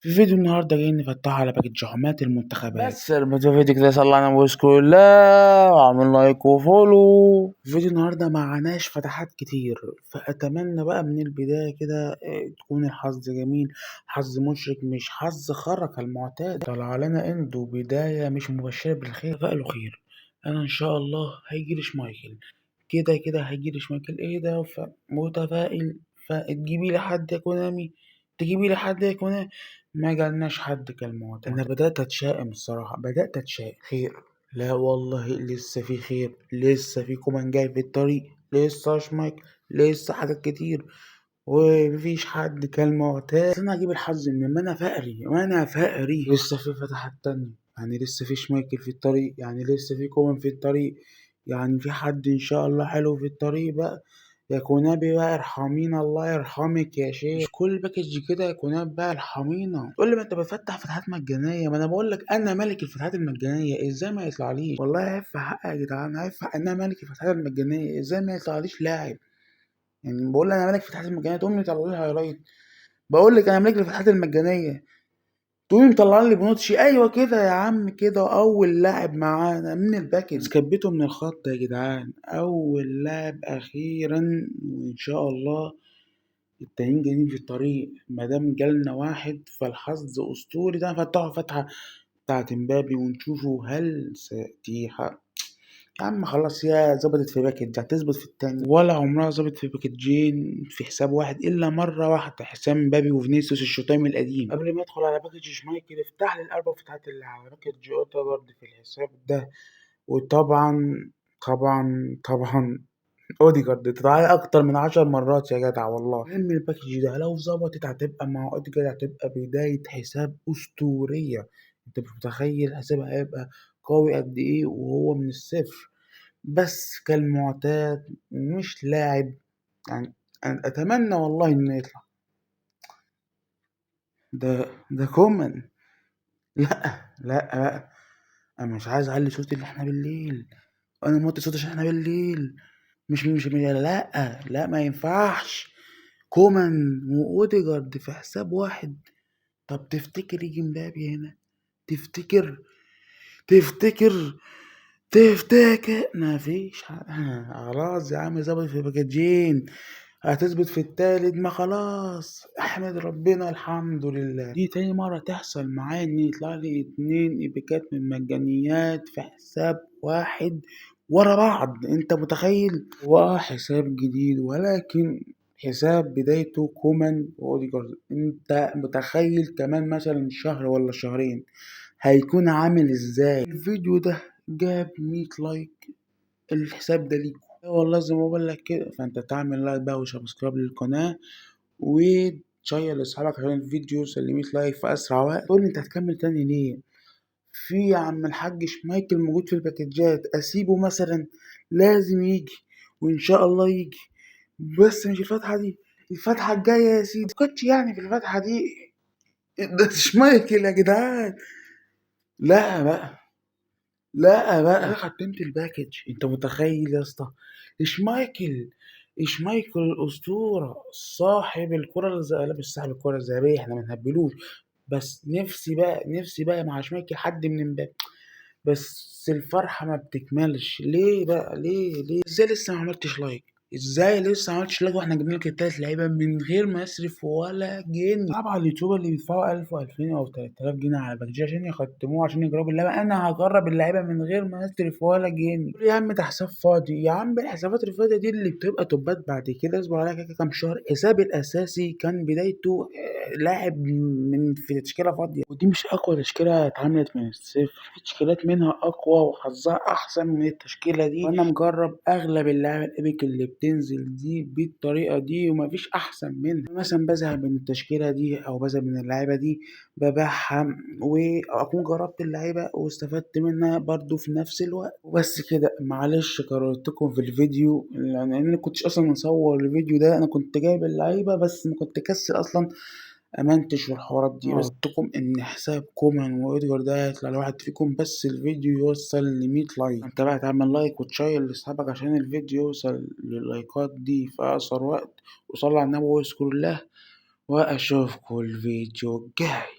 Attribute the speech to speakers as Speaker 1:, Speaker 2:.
Speaker 1: في فيديو النهارده جايين نفتحه على package حماة المنتخبات. بس لما تشوف فيديو كده صلى على النبي واذكر الله واعمل like و follow. فيديو النهارده معناش فتحات كتير، فاتمنى بقى من البداية كده تكون الحظ جميل، حظ مشرق مش حظ خرق المعتاد. طلع لنا اندو بداية مش مبشرة بالخير، فقالوا خير. انا ان شاء الله هيجيلي شمايكل، كده كده هيجيلي شمايكل. ايه ده؟ متفائل. فتجيبي لي حد يا كونامي، تجيبي لي حد يا كونامي. ما جالناش حد كالمعتاد. انا بدات اتشائم الصراحة، بدات اتشائم. خير؟ لا والله لسه في خير، لسه في كومان جاي في الطريق، لسه شمايكل، لسه حاجات كتير، ومفيش حد كالمعتاد. بس انا هجيب الحظ من ما انا فقري، ما انا فقري. لسه في فتحات تانية، يعني لسه في شمايكل في الطريق، يعني لسه في كومان في الطريق، يعني في حد ان شاء الله حلو في الطريق بقى. يا كونابي بقى ارحمينا، الله يرحمك يا شيخ. مش كل package كده يا كونابي بقى ارحمينا. تقول لي ما انت بتفتح فتحات مجانية، ما انا بقول لك انا ملك الفتحات المجانية، ازاي ما يطلعليش؟ والله عيب في حقي يا جدعان، عيب في حقي. انا ملك الفتحات المجانية، ازاي ما يطلعليش لاعب؟ يعني بقول انا ملك الفتحات المجانية تقوم مطلع لي highlight. بقول لك انا ملك الفتحات المجانية تقومي مطلع لي بونوتشي. ايوه كده يا عم، كده اول لاعب معانا من ال package كبته من الخط يا جدعان، اول لاعب اخيرا. وان شاء الله التانيين جايين في الطريق، ما دام جالنا واحد فالحظ اسطوري. ده فتحوا فتحه بتاعت امبابي ونشوفه هل سياتي حق. يا عم خلاص، يا ظبطت في package هتظبط في التاني، ولا عمرها ظبطت في باكجين في حساب واحد الا مرة واحدة، حساب مبابي وفينيسيوس الشتام القديم. قبل ما ادخل على package شمايكل افتح لي الاربع فتحات اللي على package اوديجارد في الحساب ده. وطبعا طبعا طبعا اوديجارد طلع لي اكتر من 10 مرات يا جدع والله. المهم ال package ده لو ظبطت هتبقى مع اوديجارد، هتبقى بداية حساب اسطورية. انت مش متخيل حسابها هيبقى قوي قد ايه وهو من الصفر. بس كالمعتاد مش لاعب، يعني أنا اتمنى والله انه يطلع. ده كومان. لا لا لا، انا مش عايز اعلي صوتي اللي احنا بالليل، انا موطي صوتي عشان احنا بالليل. مش مش لا لا ما ينفعش كومان واوديجارد في حساب واحد. طب تفتكر يجي مبابي هنا؟ تفتكر تفتكر تفتكر؟ مفيش خلاص يا عم، ظبط في باكجين هتثبت في التالت. ما خلاص احمد ربنا الحمد لله. دي تاني مرة تحصل معايا ان يطلع لي 2 ايبيكات من مجانيات في حساب واحد ورا بعض، انت متخيل؟ وحساب جديد ولكن حساب بدايته كومان واوديجارد. انت متخيل كمان مثلا شهر ولا شهرين هيكون عامل ازاي؟ الفيديو ده جاب 100 like، الحساب ده ليكو والله زي ما بقول لك كده. فانت تعمل like بقى و subscribe للقناة وتشير لاصحابك عشان الفيديو يوصل ل 100 like في اسرع وقت. تقول لي انت هتكمل تاني ليه؟ في يا عم الحاج شمايكل موجود في الباكجات، اسيبه مثلا؟ لازم يجي وان شاء الله يجي، بس مش الفتحة دي، الفتحة الجاية يا سيدي. كنتش يعني في الفتحة دي ده شمايكل يا جدعان. لا بقى لا بقى، انا ختمت ال package. انت متخيل يا اسطى؟ شمايكل، شمايكل الاسطورة صاحب الكره الذهبية. لا مش صاحب الكره الذهبية، احنا ما نهبلوش، بس نفسي بقى، نفسي بقى مع شمايكل حد من امبابي. بس الفرحة ما بتكملش. ليه بقى؟ ليه ليه؟ ازاي لسه ما عملتش like؟ ازاي لسه ما عملتش like واحنا جبنا لك التلات لعيبة من غير ما يصرف ولا جنيه؟ طبعا ال YouTuber اللي بيدفعوا 1000 و2000 او 3000 جنيه على package عشان يختموه عشان يجربوا اللعبة، انا هجرب اللعيبة من غير ما اصرف ولا جنيه. يا عم ده حساب فاضي يا عم، الحسابات الفاضيه دي اللي بتبقى توبات بعد كده، اصبر عليها كده كام شهر. حسابي الاساسي كان بدايته لاعب من في تشكيله فاضية، ودي مش اقوى تشكيله اتعملت من الصفر، في تشكيلات منها اقوى وحظها احسن من التشكيلة دي. وانا مجرب اغلب اللعيبة ال epic اللي بتنزل دي بالطريقة دي ومفيش احسن منها. مثلا بزهق من التشكيلة دي او بزهق من اللعيبة دي، ببيعها واكون جربت اللعيبة واستفدت منها برضو في نفس الوقت. وبس كده، معلش كررتكم في الفيديو لان انا ما كنتش اصلا مصور الفيديو ده، انا كنت جايب اللعيبة بس ما كنت كسل اصلا امنتش والحوارات دي. بس قلت لكم ان حساب كومان واوديجارد ده هيطلع لواحد فيكم، بس الفيديو يوصل ل 100 like. انت بقى تعمل like وتشير لاصحابك عشان الفيديو يوصل لللايكات دي في اقصر وقت. وصلوا على النبي واذكروا الله، واشوفكم الفيديو الجاي.